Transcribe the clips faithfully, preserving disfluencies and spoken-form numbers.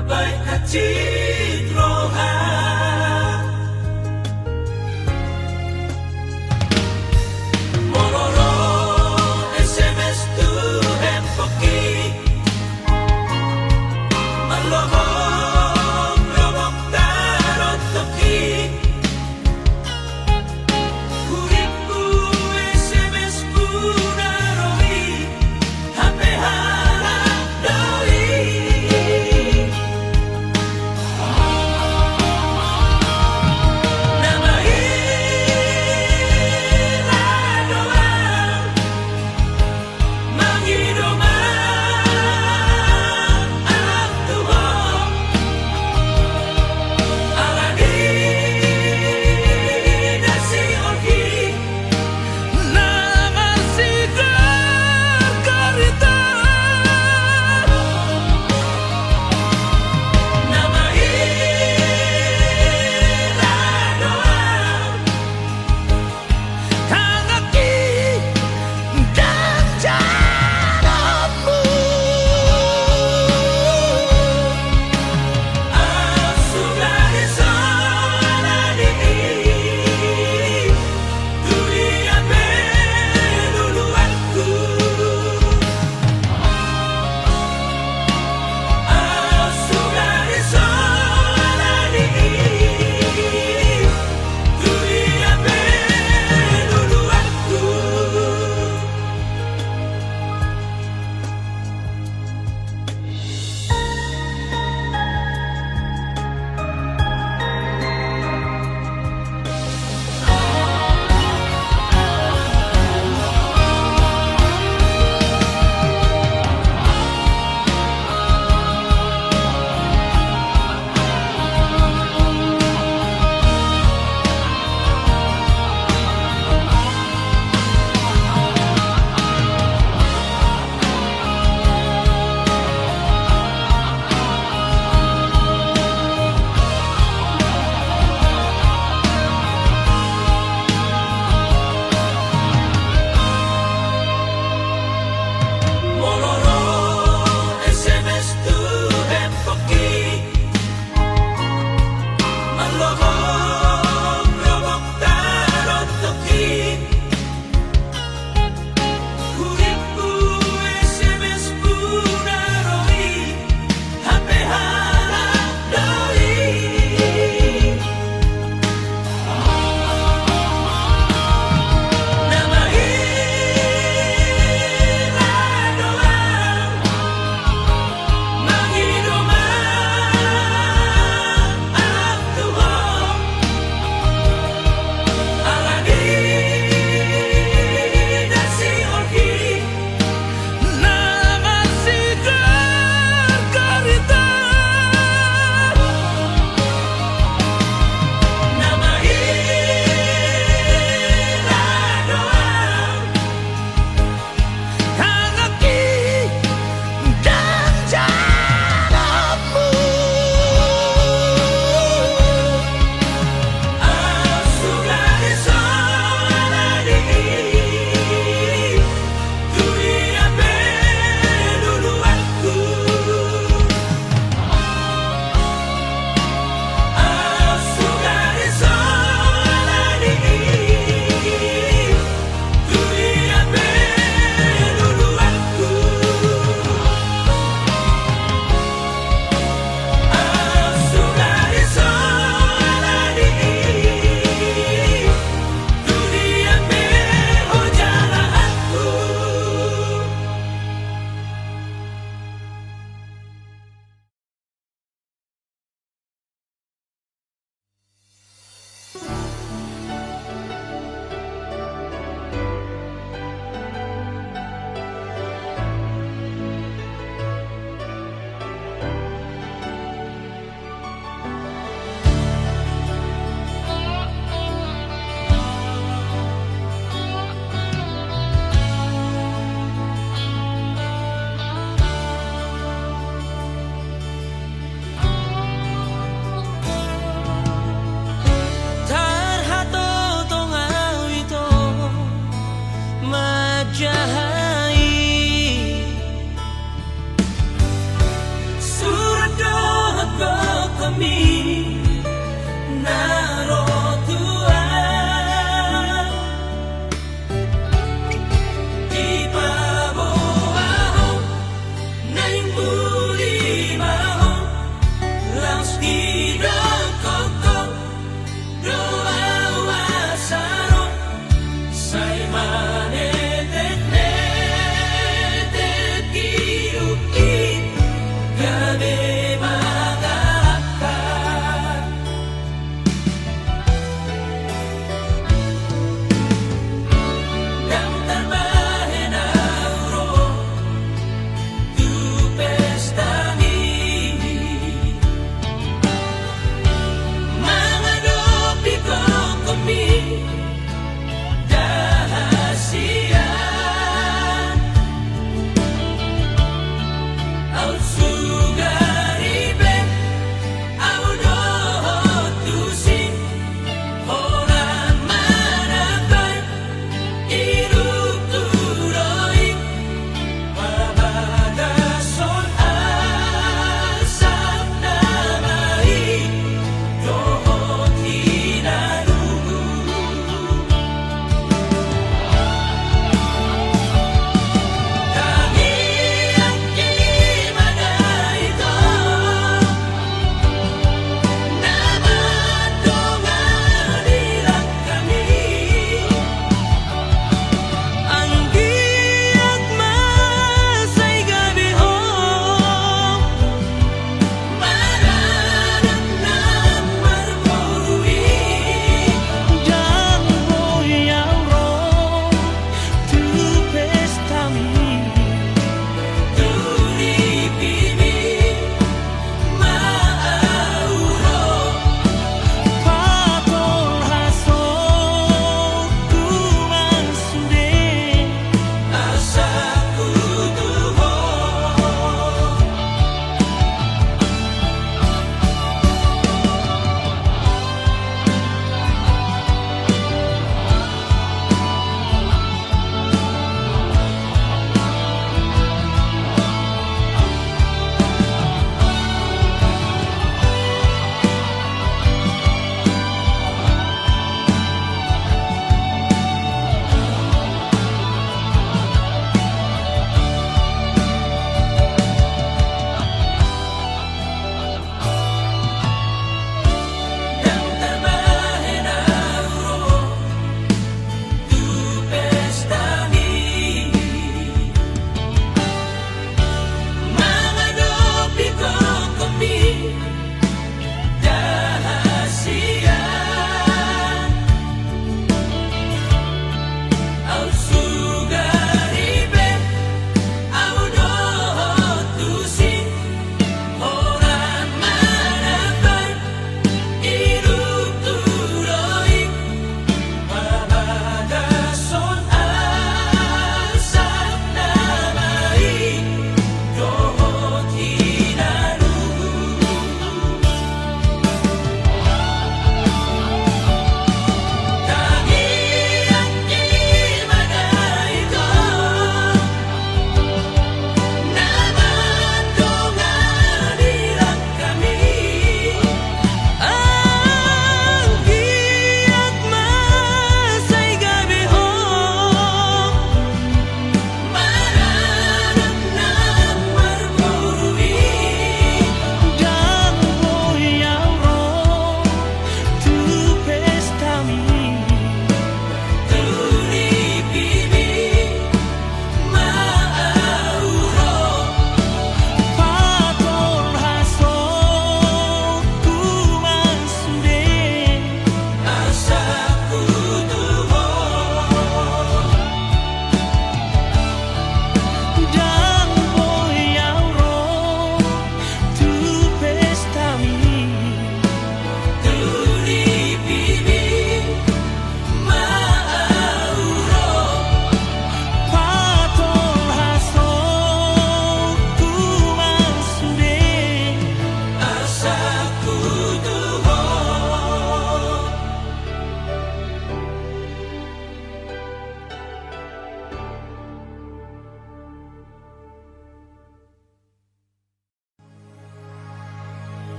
Baen hansit roha. Molo ro S M S tu handphoneki, mallobok-lobok tarotoki. Hurippu S M S-ku na ro i, hape halak do i.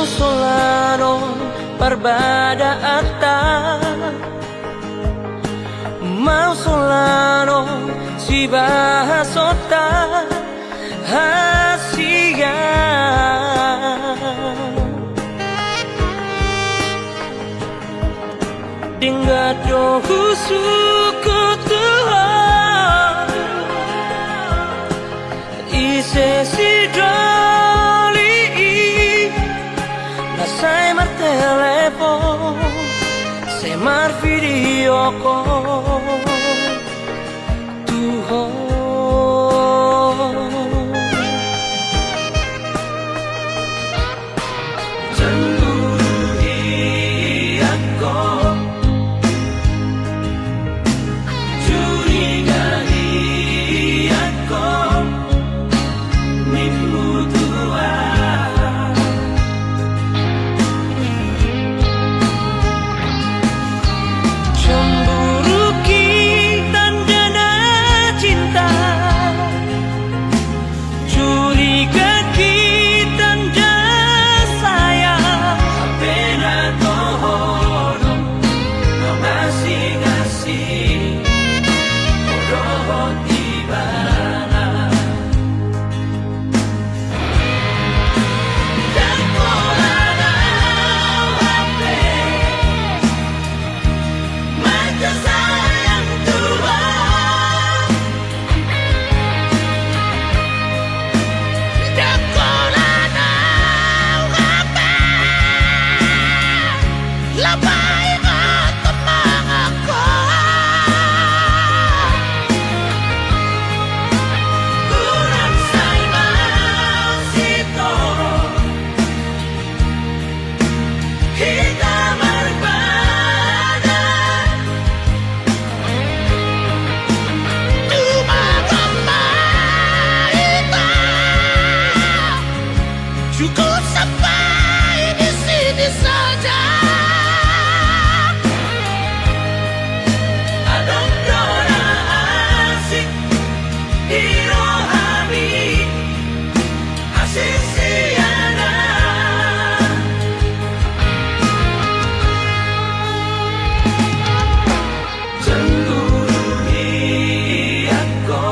Solanon parbadaanta, mau solanon sibahasonta, hasian. Denggan do husungkun tu Ho, ise sidoli i, na sai martelepon, sai marvideo call tu Ho. Cemburu hian Ho, curiga hian Ho, nimmu tu aha? Cemburu i tanda na cinta, curiga i tanda sayang. Hape na toho do, na masing-asing, ho dohot ibana. Ndang pola na au hape manjajal tu Ho. Ndang pola na au hape laho paingothon mangan ho. Unang sai maunsitong hita marbada. Tumangihon ma hita, cukup sampai di sini saja. Adong do na asing di rohami, asing sian aha? Cemburu hian Ho,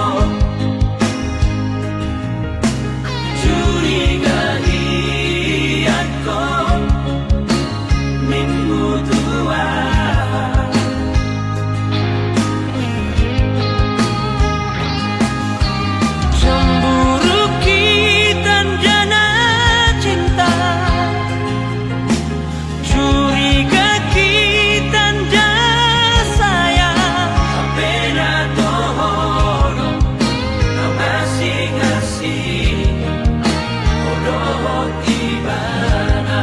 curiga hian Ho, nimmu tu aha? Cemburu i tanda na cinta, curiga i tanda sayang. Hape na toho do, na masing-asing, ho dohot ibana.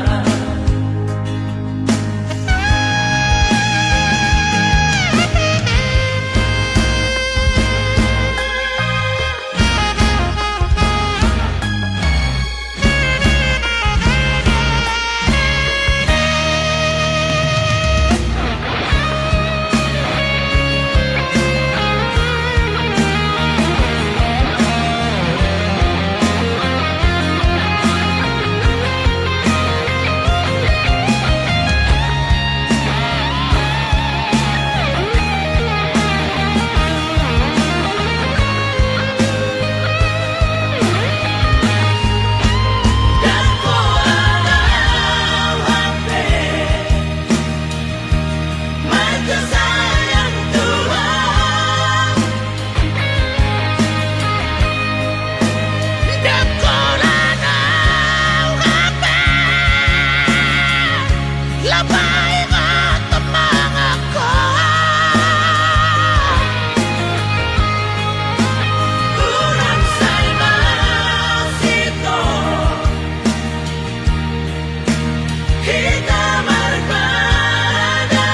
Hita marbada.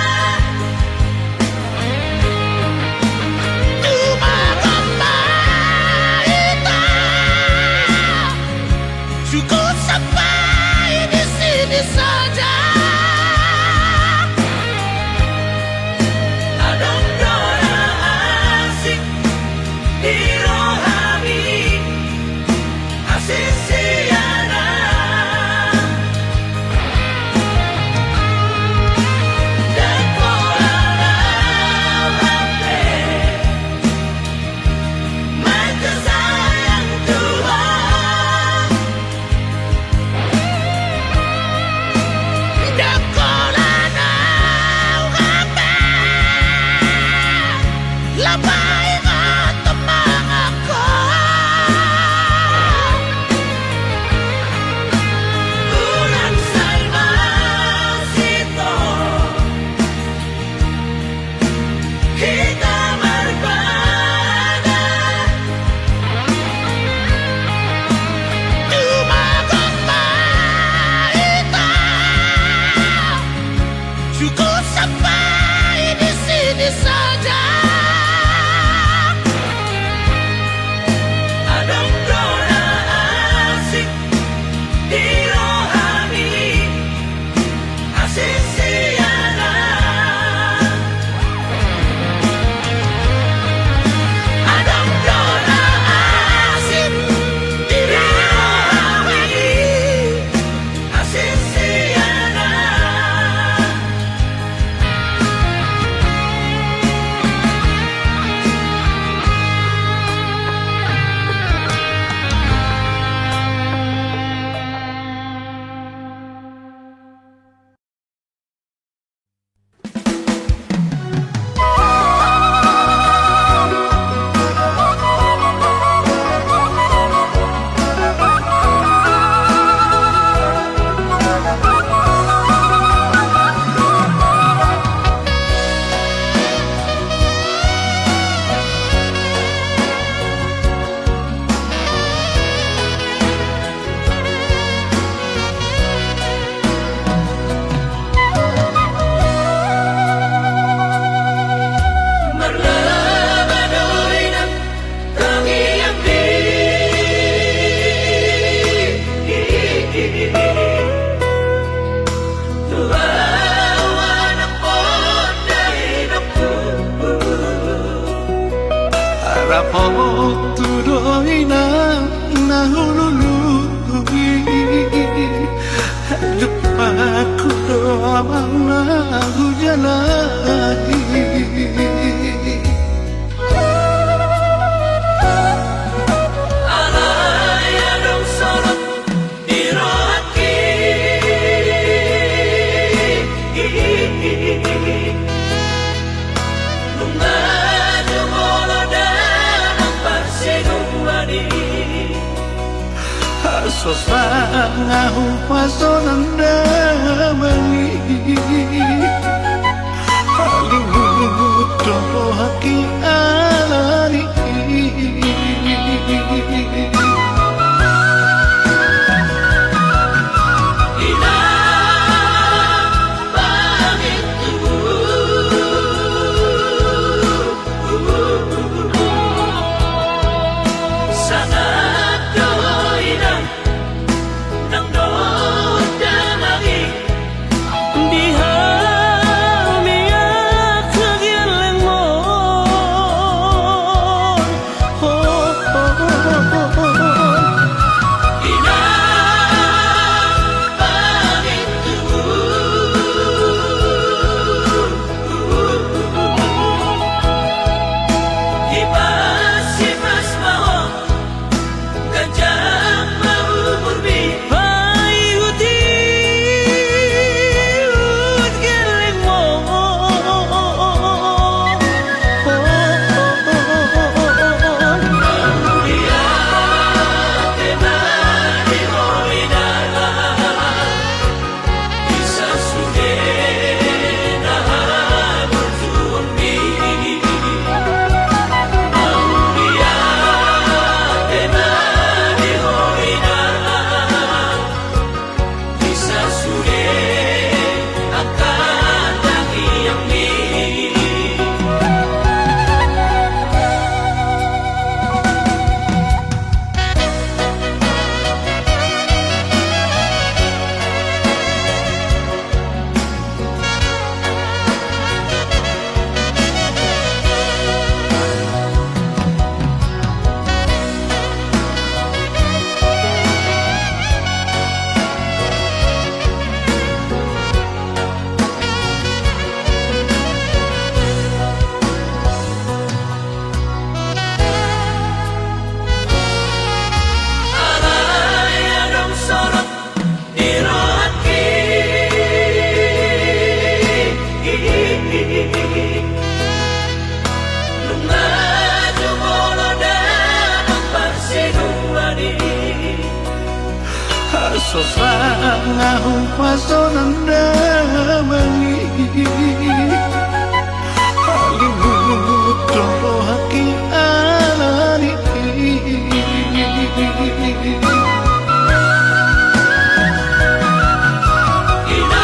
Tumangihon ma hita, cukup sampai di sini saja. Adong do na asing di rohami, asing sian aha? Cukup sampai di sini saja. Adong do na asing di rohami, asing sianan. Adong do na asing di rohami. Rap ho tu do inang na hulului, jumpa hu do amang na hujalahi. Alai adong solot di rohangki. Nunga jumolo damang parsiduan i. So sanga hupasolan damang i. Halimut do rohangki alani. Nang dohot damang i di hami angka gellengmon. Ho, ho, ho. Inang pangintubu. Hipas-hipas ma ho. Ganjang ma umurmi. Paihut-ihut gellengmon. Mauliate ma di ho inang. Alai adong solot di rohangki. Nunga jumolo damang parsiduan i. So sanga hupasolan damang i. Halimut do rohangki alani. Inang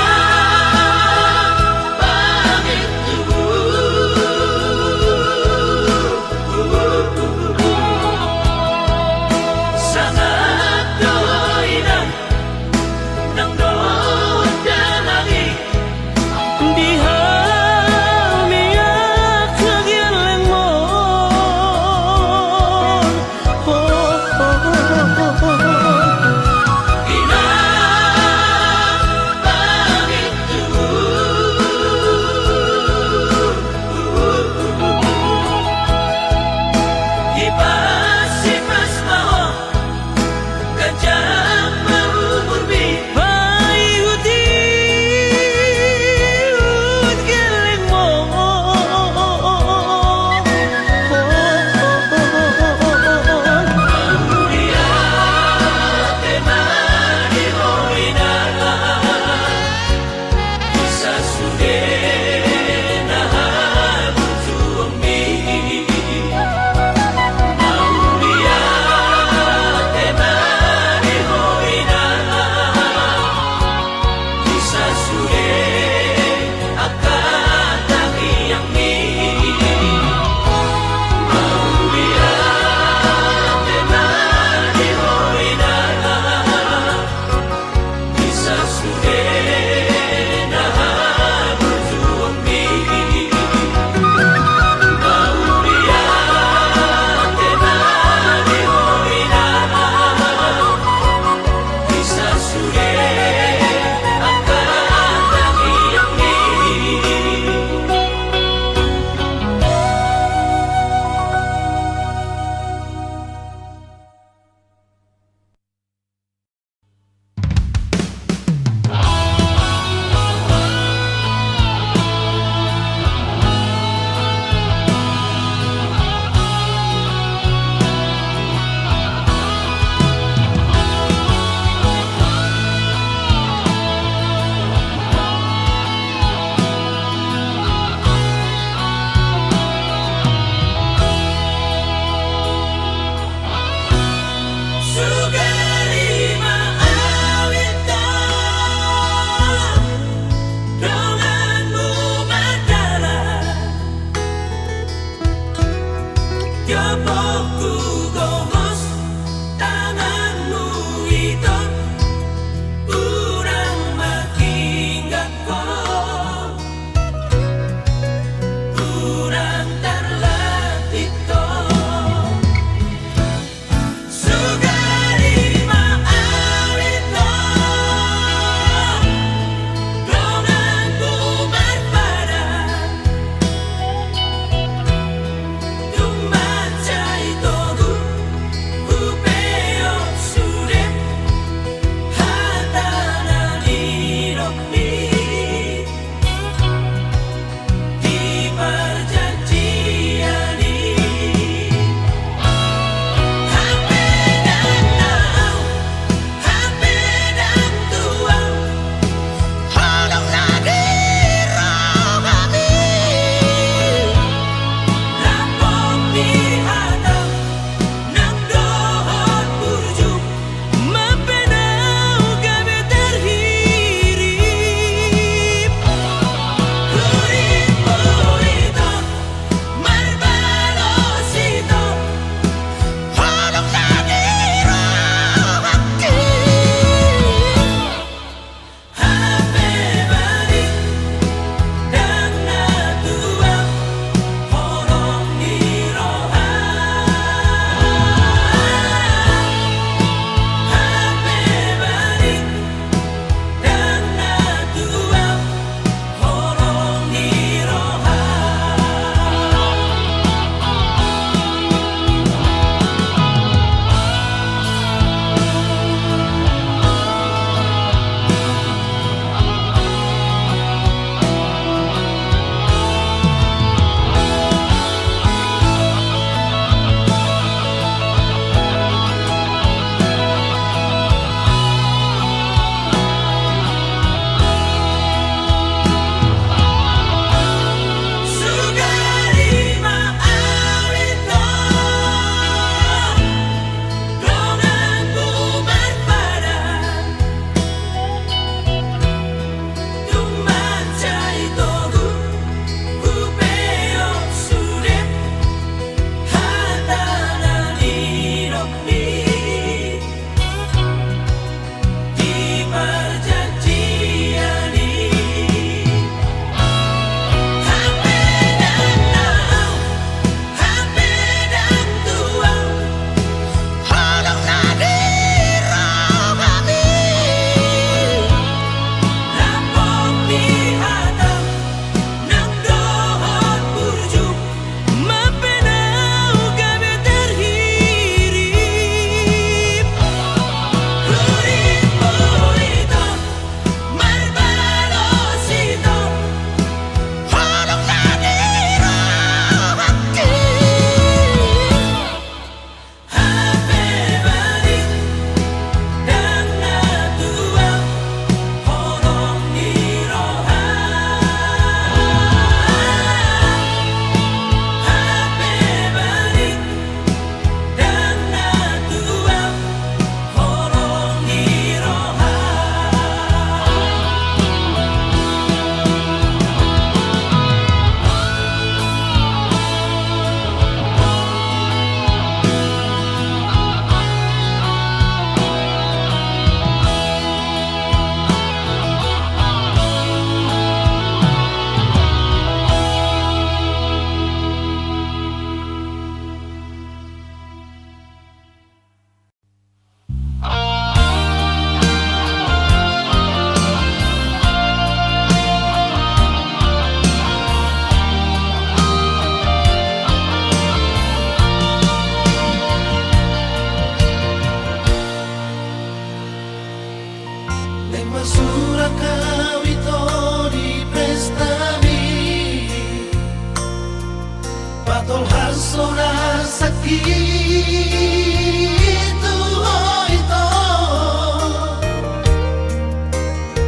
tu ho ito.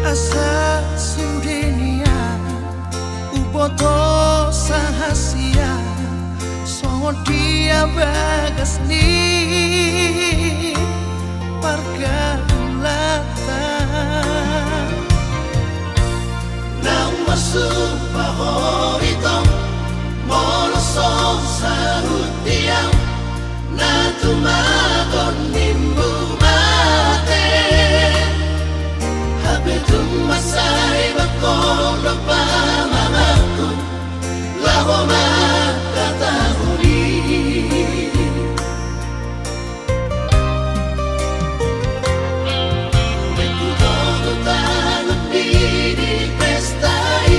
Asa sude nian huboto sahasian songon dia bagas ni pargaulanta. Naung marsumpah ho ito, molo so saut tiang na tumagon nimmu mate. Hape tung mansai bangkon do pamanganku laho manghatahon i. Baen hutogu tangan di pesta i.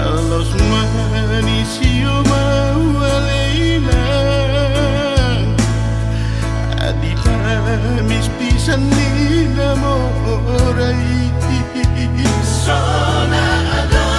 Alas ma ni sio ma ualena, di pamis pisan ni na mora i. Sona adong.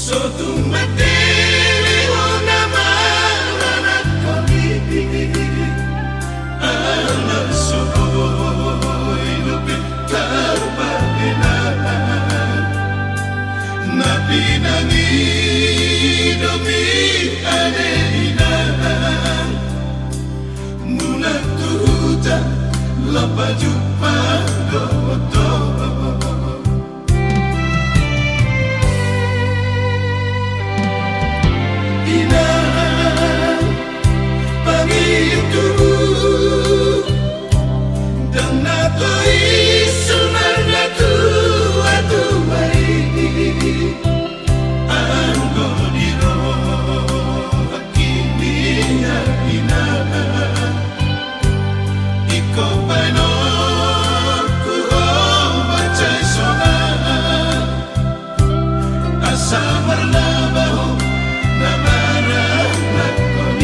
So tung materi ho na maranak hami, ala so boi dope tarbahenan. Na pinangido mi ale inang, mulak tu huta lam pajumpang do ho. Inang, pangidoanku, ndang na tois marnatua-tua i, anggo di rohangki nian inang. Ingkon baenonku ho mansai sonang, asa marlaba ho na maranakhon i.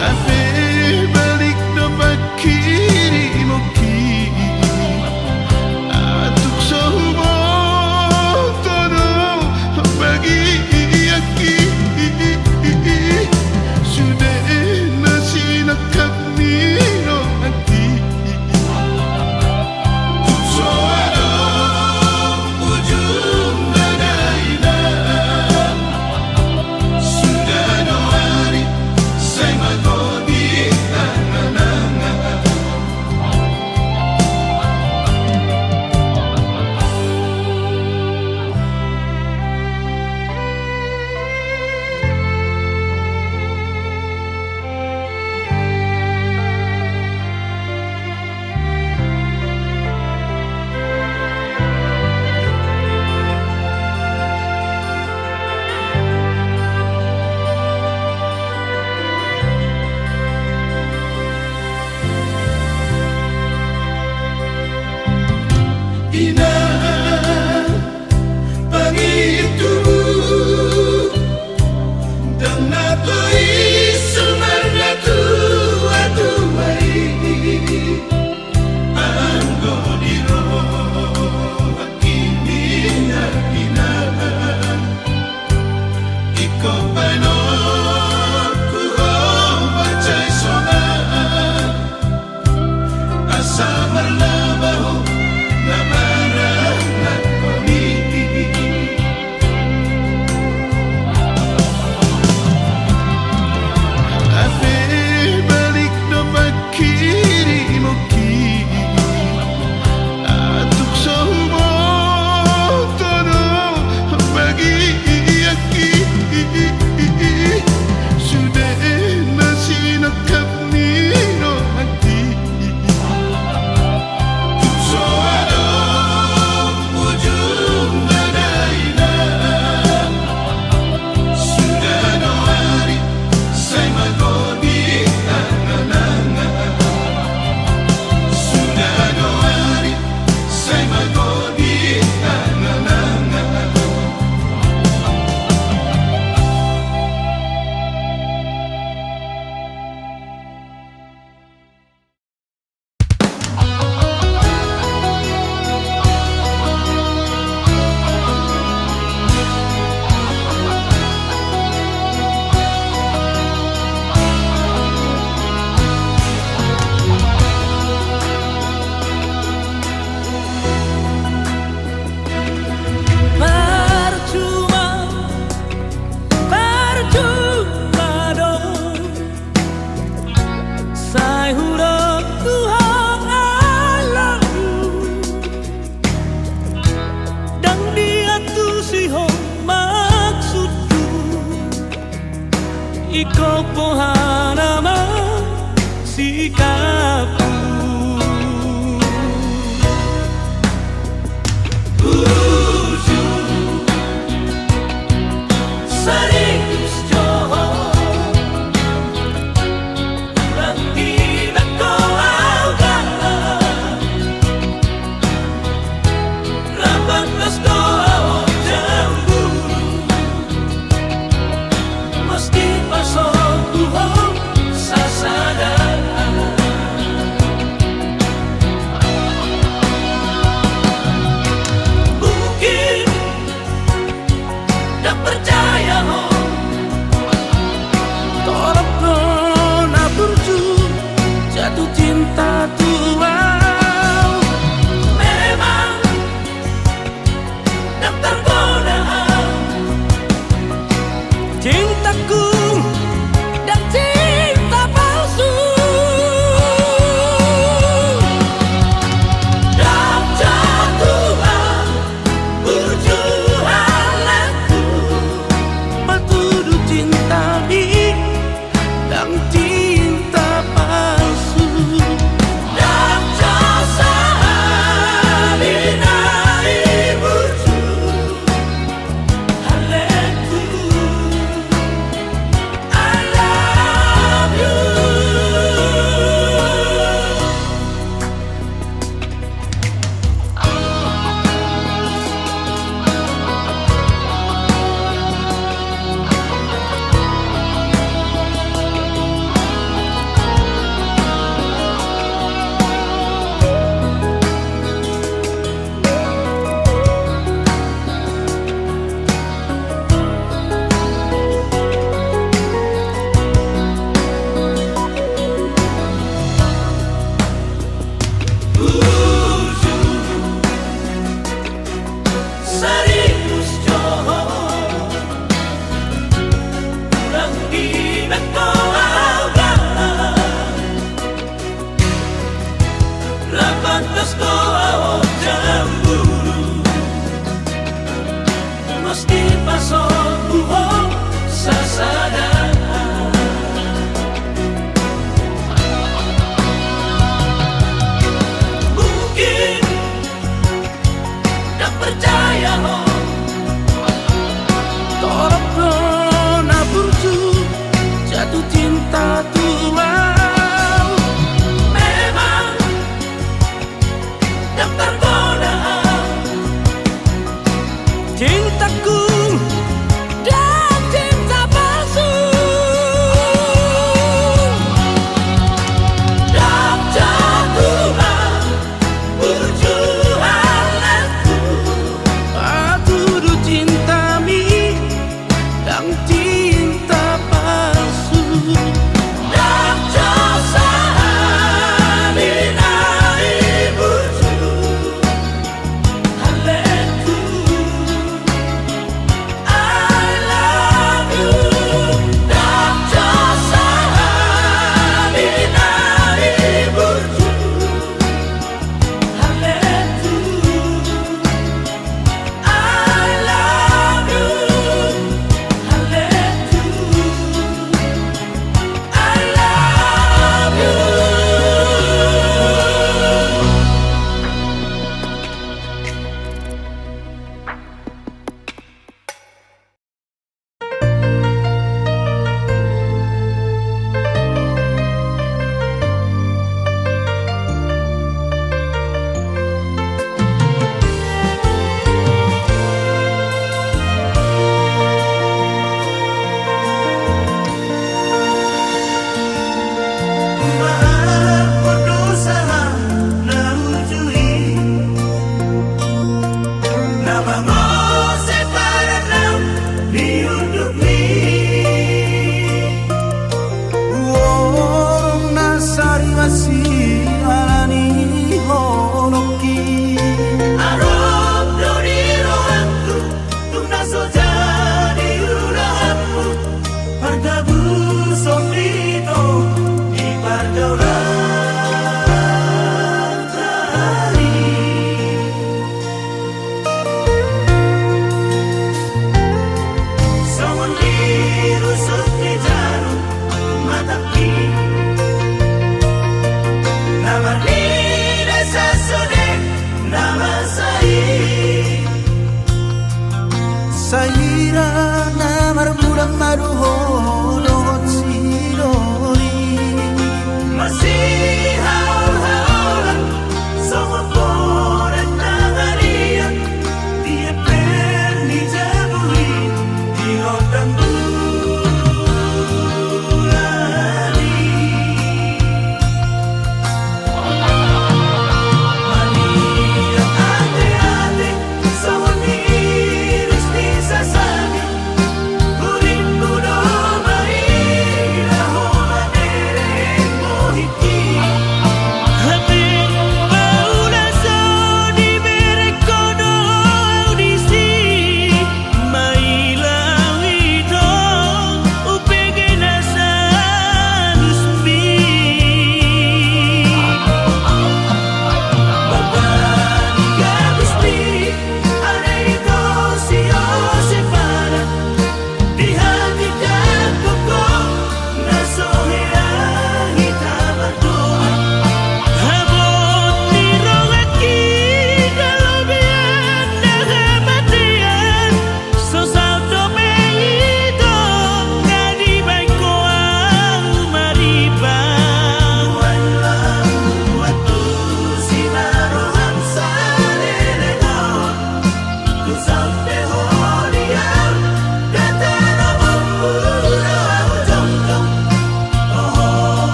Hape balik do pangkirimon i, atik so huboto do bagianki, sude na sinangkap ni rohangki. Tung so adong ujungna da inang, suda do ari sai margohi angan-angan. Inang, pangidoanku, ndang na tois marnatua-tua i, anggo di rohangki nian inang. Ingkon baenonku ho mansai sonang, asa marlaba ho na maranakhon i. Hape balik do pangkirimon i, atik so huboto do bagianki, sude na sinangkap ni rohangki. Tung so adong ujungna da inang, suda do ari sai margohi angan-angan. Suda do ari sai margohi angan-angan. Parcuma, parcuma do sai hudok tu ho alanghu, ndang diantusi ho maksudhu. Ingkon boha nama sikaphu? Bujur, serius jo ho, hurang idak ho au galak. Rap bagas do au cemburu, mesti pasombu ho sasada. Dohot cemburu, mesti pasombu ho sasada. Mungkin ndang percaya ho, torop do na burju jatuh cinta tu au. Memang ndang targoda au. Cintaku ndang cinta palsu. Ndang jatuh ma burju halangku. Patudu cintami ndang cinta palsu. Ndang jasa hami na i burju.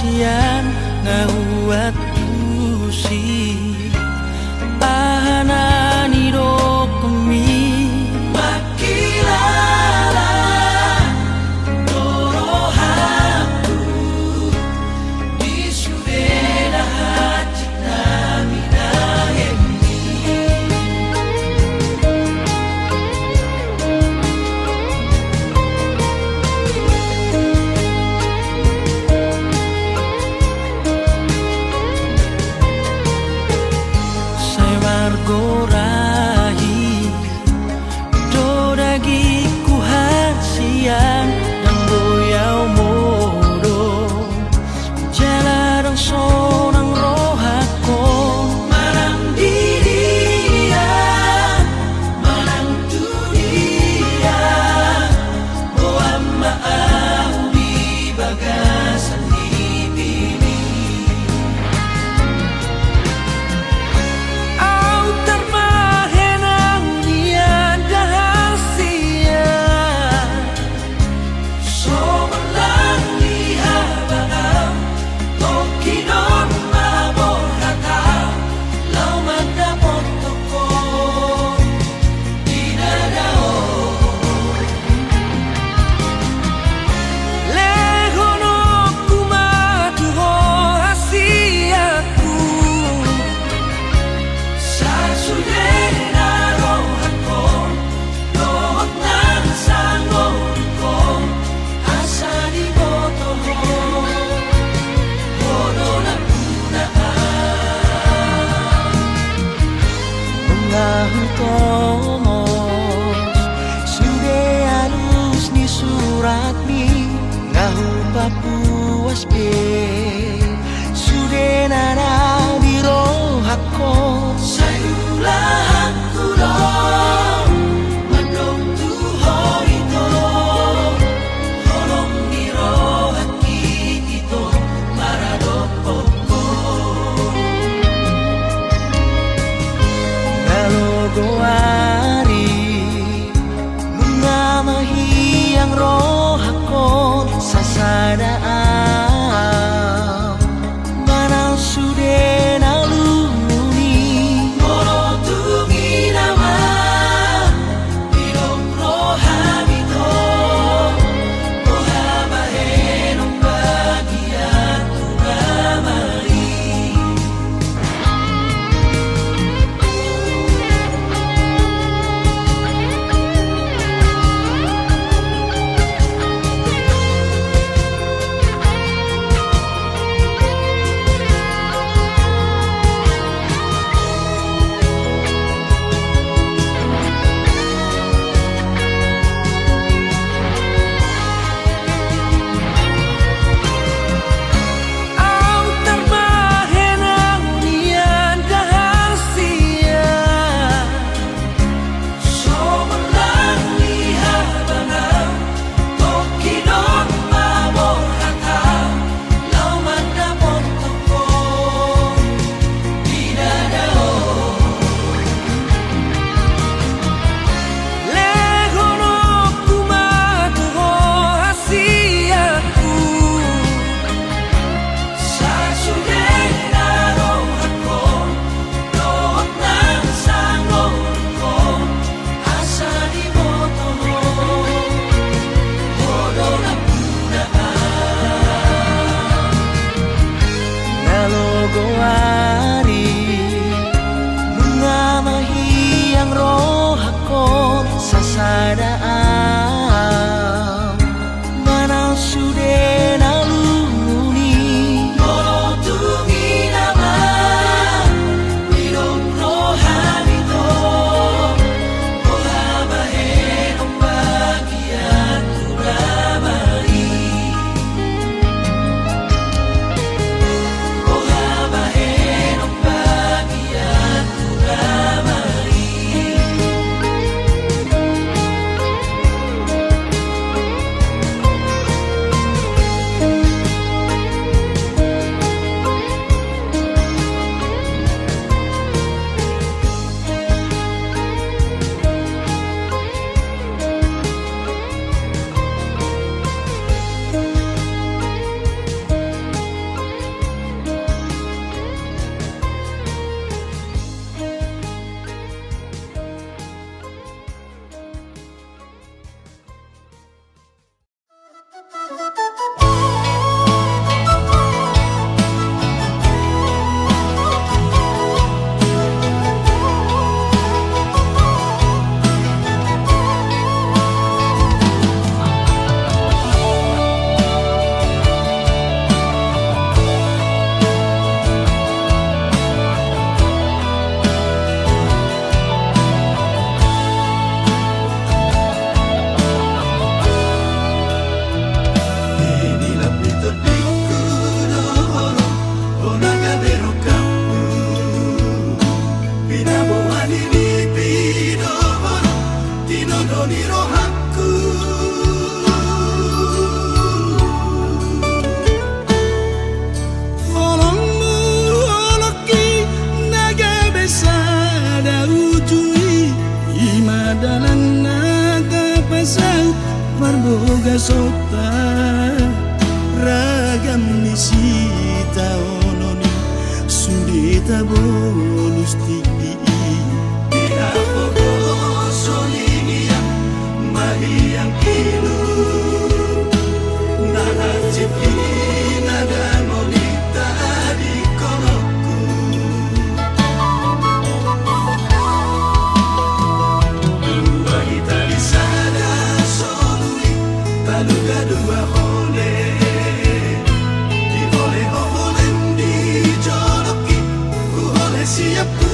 Ian nga huantusi aha na nidokmi. Mangkilala do rohangku di sude na hansit na binahenmi. Sai margorahi do dagingku hasian, ndang boi au modom jala ndang sonang rohangkon. Manang di dia, manang tu dia, boan ma au di bagasan ni pini. Au tarbahen au nian da hasian. Songon langi habang au, tongkin on ma borhat au, laho mandapothon ho di dada on. Lehononku ma tu ho hasianku. Sasudena rohangkon, dohot nang sangolkon, asa diboto ho, ho do nampuna au. Nunga hutomos sude alus ni suratmi, nga hupapuas be sudena na di rohangkon. Sai ulahanku do mandok tu ho ito, holong ni rohangki ito maradophon ho. Nga logo ari, nunga mahiang rohangkon sasada au, manang sude na lungun i. Molo tung i nama didok roham ito, boha bahenon bagianku nama i. Au tarbahen au nian da hasian. Songon langi habang au, tongkin on ma borhat au, laho mandapothon ho di dada on. Lehononku ma tu ho hasianku. Sasudena rohangkon, dohot nang sangolkon, asa diboto ho, ho do nampuna au. Na logo ari, nunga mahiang rohangkon sasada au, manang sude na lungun i. Molo tung i nama didok roham ito, boha bahenon bagianku nama i. Boha bahenon bagianku nama i. Marbogasonta ragam ni sitaonon i, sude tabolus tingki i. Di na pogoso ni ia mahiang kilu, na hansit i na dangol i tadingkononku. Dua hita di sada solu i, taluga dua hole. Di hole ho holem di jolok i, huhole siap tu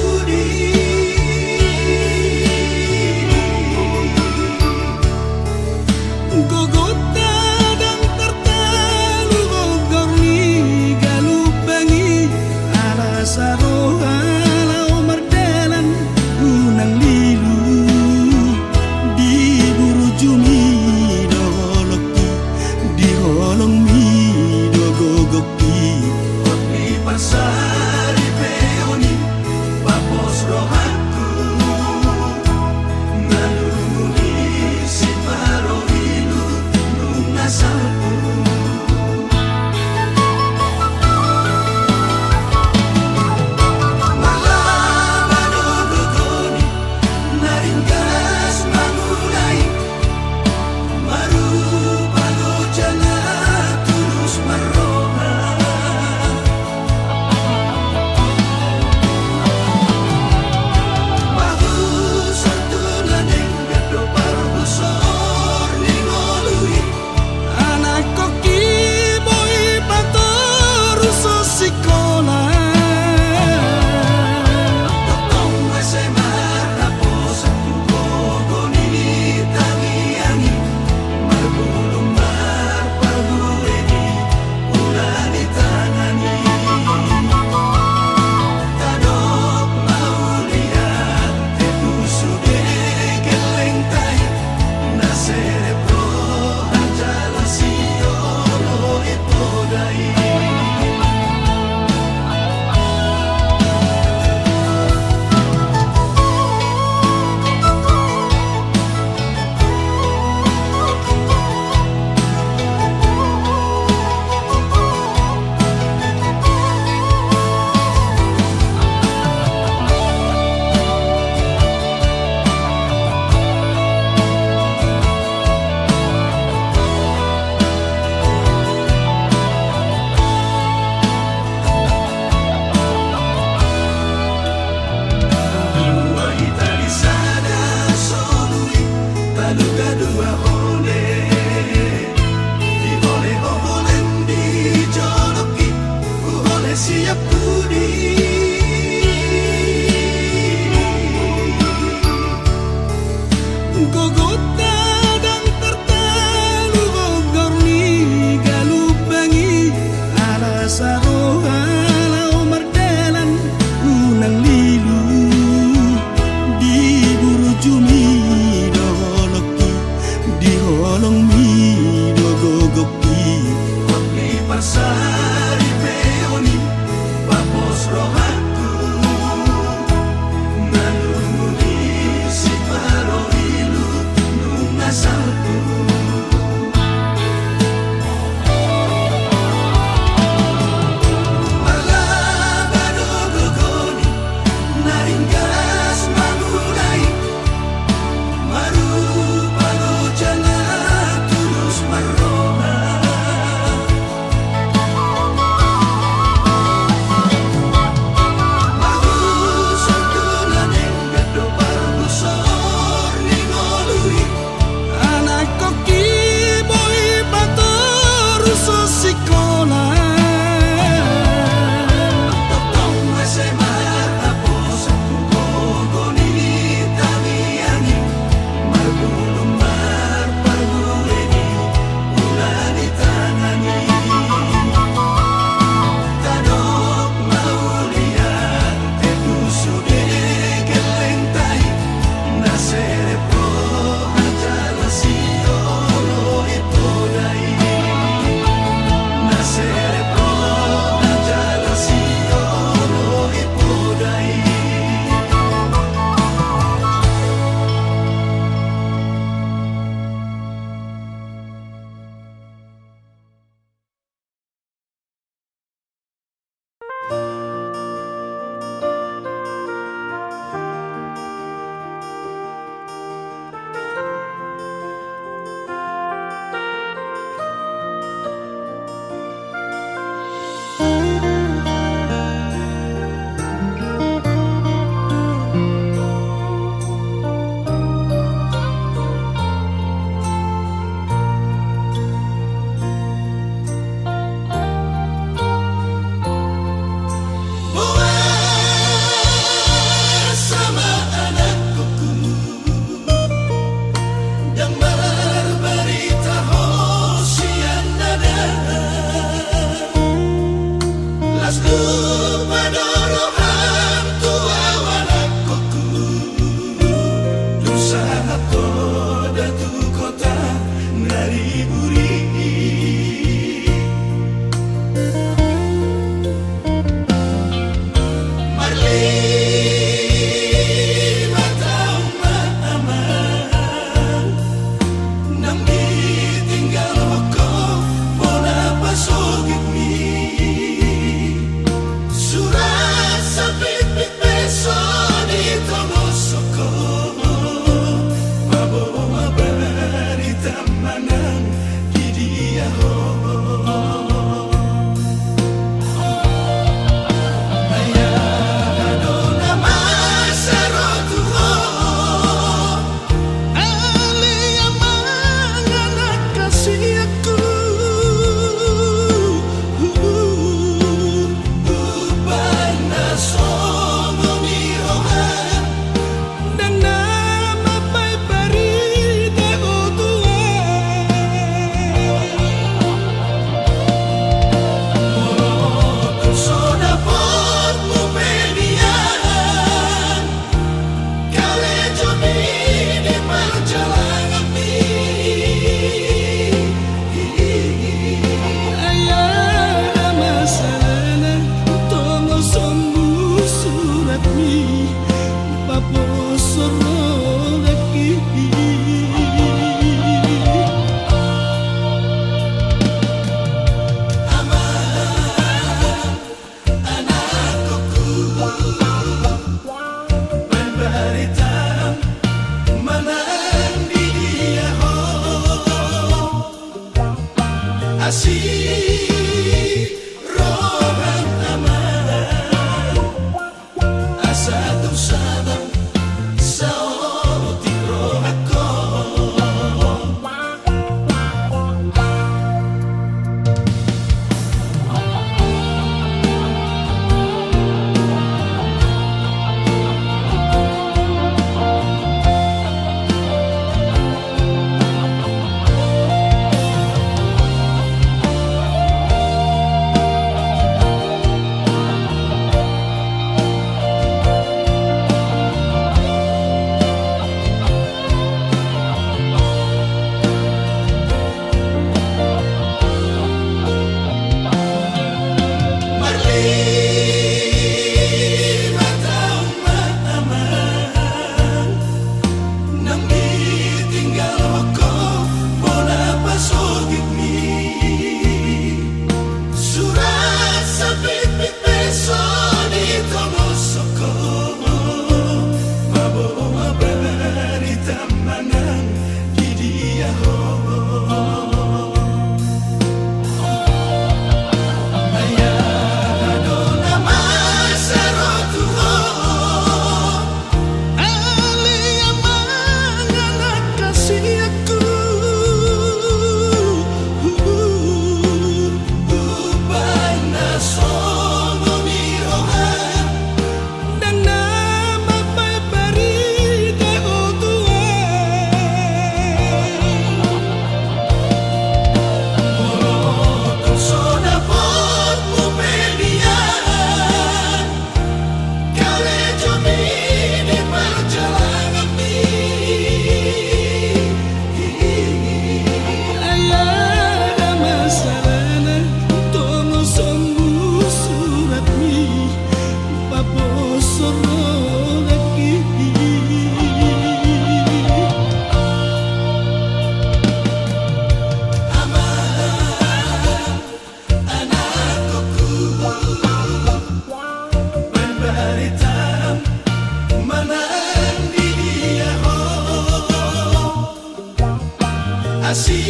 Asi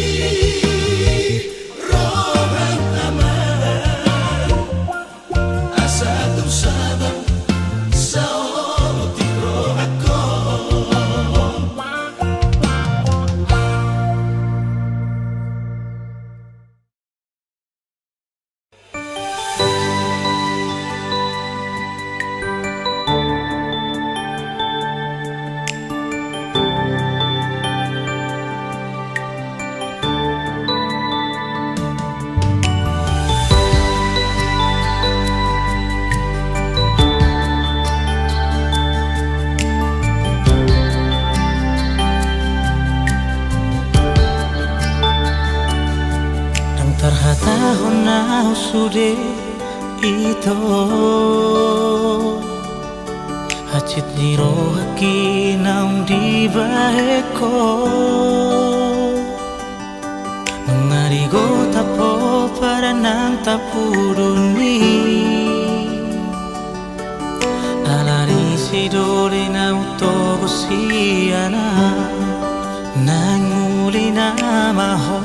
rohanta ma, asa tung sabar saotik rohangku. Ndang tarhatahon ahu sude ito, hansit ni rohangki naung dibahen ho. Nunga digodang ho padan nang tapudun i. Ala ni sidoli na hutogu sian ahu, naeng uli nama ho,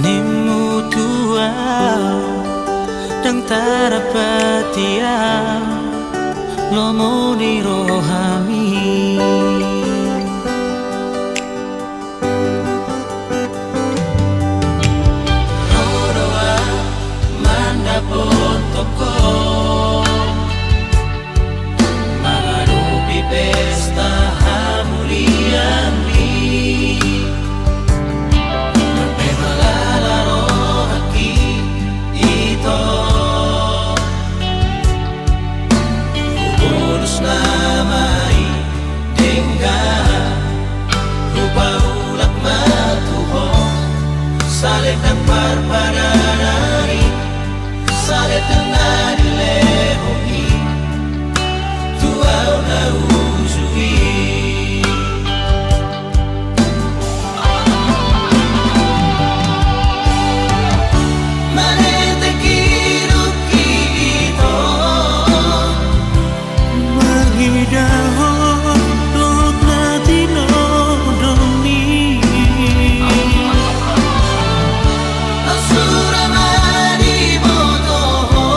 nimmu tu ahu, ndang tardapati ahu lomo ni rohami. Ro do ahu mandapothon ho, mangadopi pesta hamulianmi. Pe malala rohangki ito, hubonus nama i denggan, hupaulak ma tu ho, saleleng parpadanan i, saleleng na dilehon i, tu ahu na uju i. Maneteki dungki ito, mangidahon dohot na tinodongmi. Ahu sura ma diboto ho,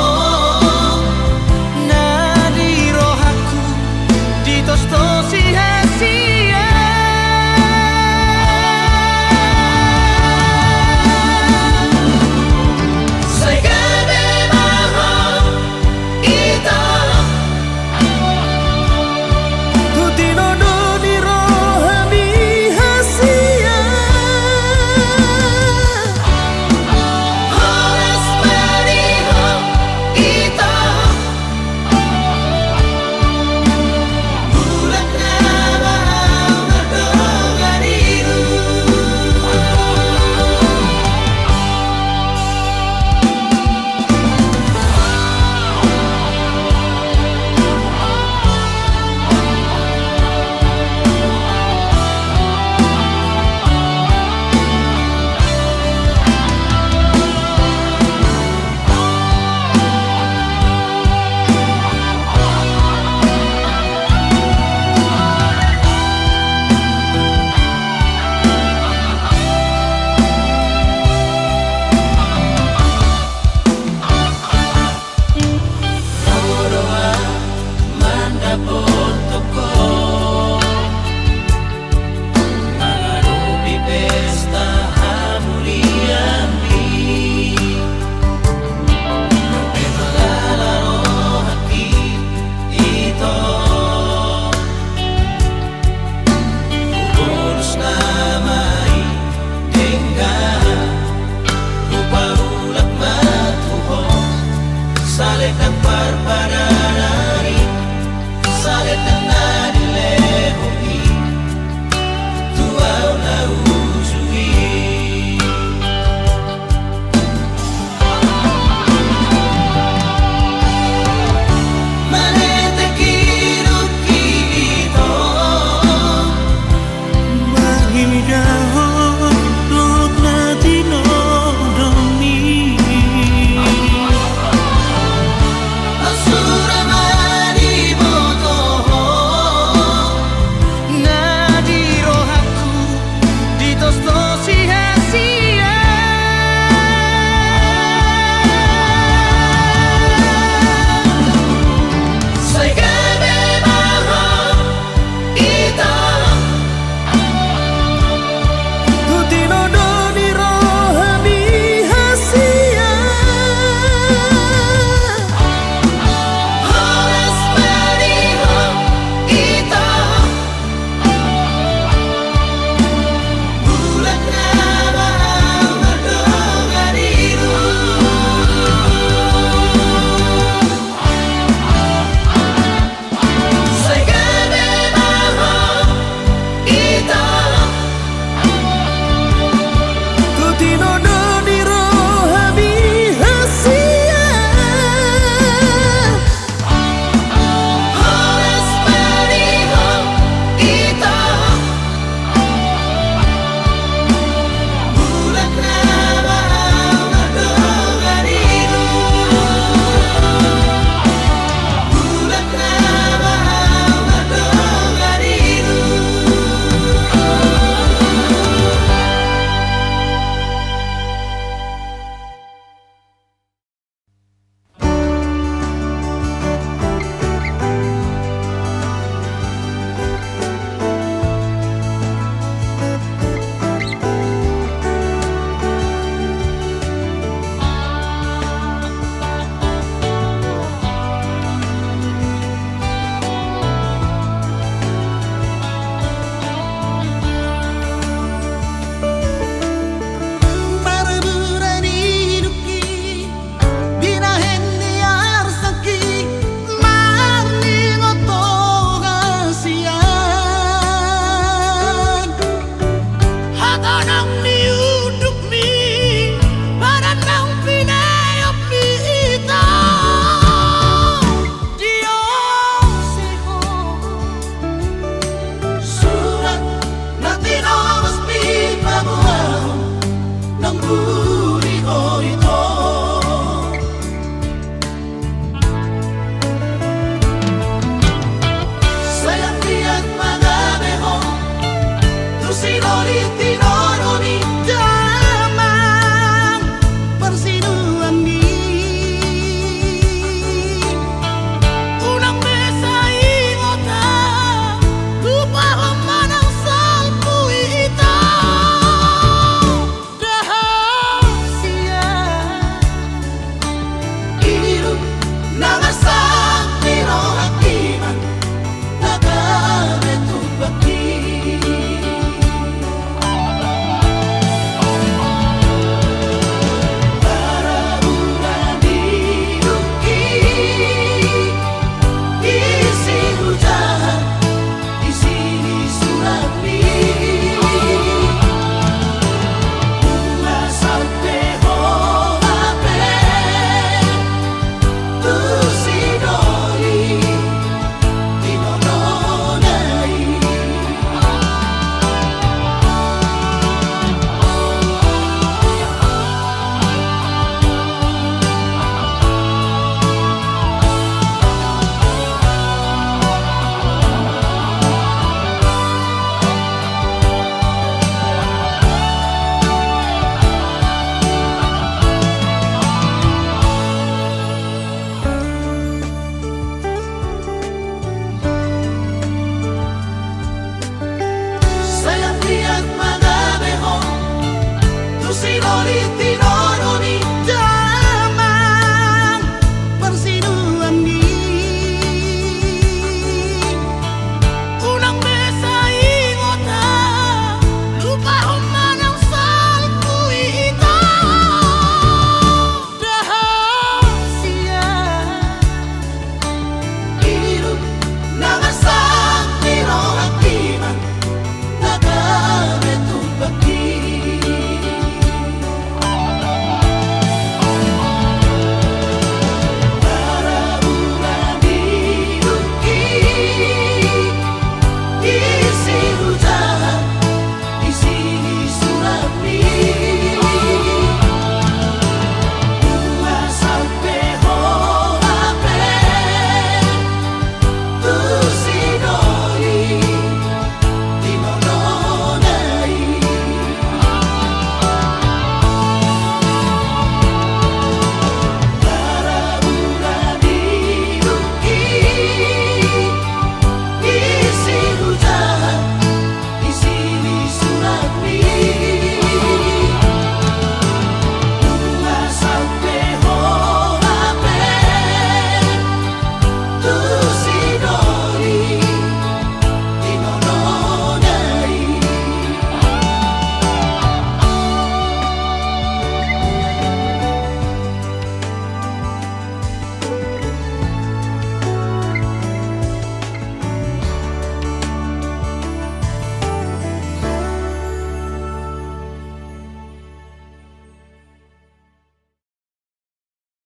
Sinolitik.